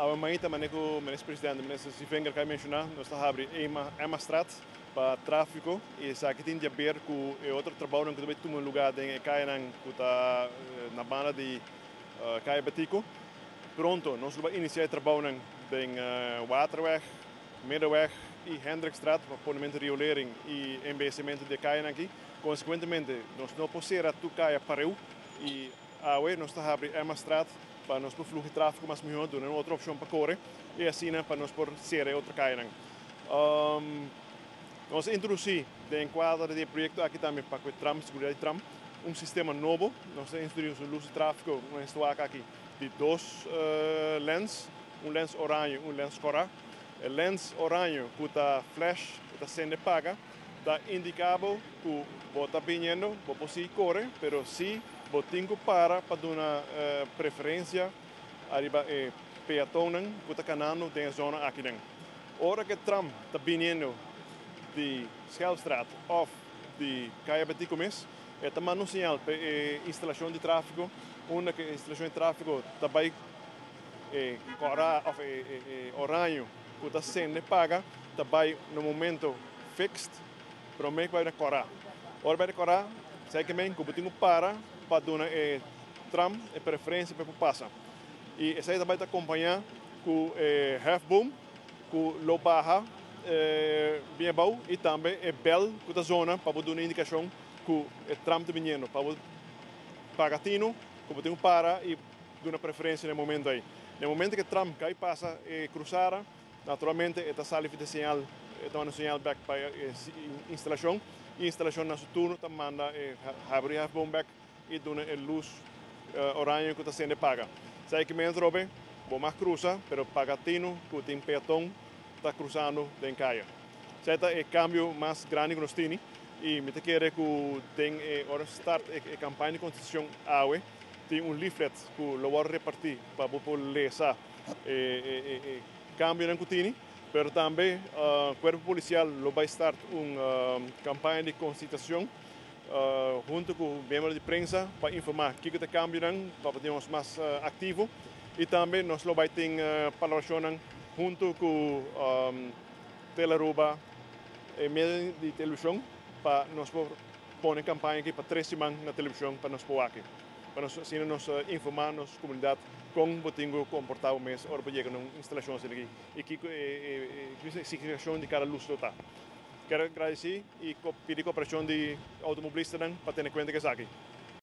Awe mainta manera ku Minister Presidente, Minister Zievinger a menshoná, nos ta habri Emmastraat pa tráfiko i esaki tin di aber ku e otro trabounan ku ta tuma lugá den e kayanan ku ta na banda di Kaya Betico. Pronto nos lo bai inisiá e trabounan den Waterweg, Middenweg i Hendrikstraat pa ponementu di riolering i embeyesimentu di e kayanan aki. Konsekuentemente nos no por sera tur kaya pareu i awe nos ta habri Emmastraat pa nos por fluhi tráfiko mas mihó, duna un otro opshon pa kore i asina pa nos por sera e otro kayanan. Nos a introdusí den kuadro di e proyekto aki tambe pa ku e tram, seguridat di tram, un sistema nobo. Nos a introdusí un lus di tráfiko, un estuaka aki di dos lens, un lens oraño i un lens kòrá. E lens oraño ku ta flash, ku ta sende paga, ta indiká bo ku bo ta biniendo, bo por sigui kore, pero si bo tin ku para pa duna preferensia ariba e peatonnan ku ta kanando den e zona akinan. Ora ku e tram ta biniendo di Schelpstraat òf di Kaya Betico mes, e ta manda un señal pa e instalashon di tráfiko, unda ku e instalashon di tráfiko ta bai e kòrá òf e oraño ku ta sende paga ta bai na un momento fixed promé ku bai na kòrá. Ora bai na kòrá, esei ke men ku bo tin ku para pa duna e tram e preferensia pa e por pasa. I esei ta bai ta kompañá ku e hefboom ku lo baha bien abou i tambe e bèl ku ta zona pa bo duna indikashon ku e tram ta biniendo pa bo paga tinu ku bo tin ku para i duna preferensia na e momento ei. Na e momento ku e tram kai pasa e krusada, naturalmente e ta sali for di e señal, e ta manda un señal bèk pa e instalashon i e instalashon na su turno ta manda e habri e hefboom bèk i duna e lus oraño ku ta sende paga. Sa e kimen atrobe, bo mag krusa, pero paga tinu ku tin peaton ta krusando den kaya. Esei ta e kambio mas grandi ku nos tini i mi ta kere ku den e ora start e kampaña di konsientisashon awe tin un leaflet ku lo wòrdu repartí pa bo por lesa e kambionan ku tini, pero tambe Kuerpo Polisial lo bai start un kampaña di konsientisashon huntu ku miembro di prensa pa informá kiko ta e kambionan pa por tin nos mas aktivo i tambe nos lo bai tin palabrashonnan huntu ku Tele Aruba e medio di televishon pa nos por pone kampaña aki pa tres siman na televishon pa nos por wak pa nos asina nos informá nos komunidat kon bo tin ku komportá bo mes ora bo yega na un instalashon asina aki i kiko e signifikashon di kada lus lo ta. Kere gradisí i pidi koperashon di outomobilistanan pa tene kuenta ku esaki.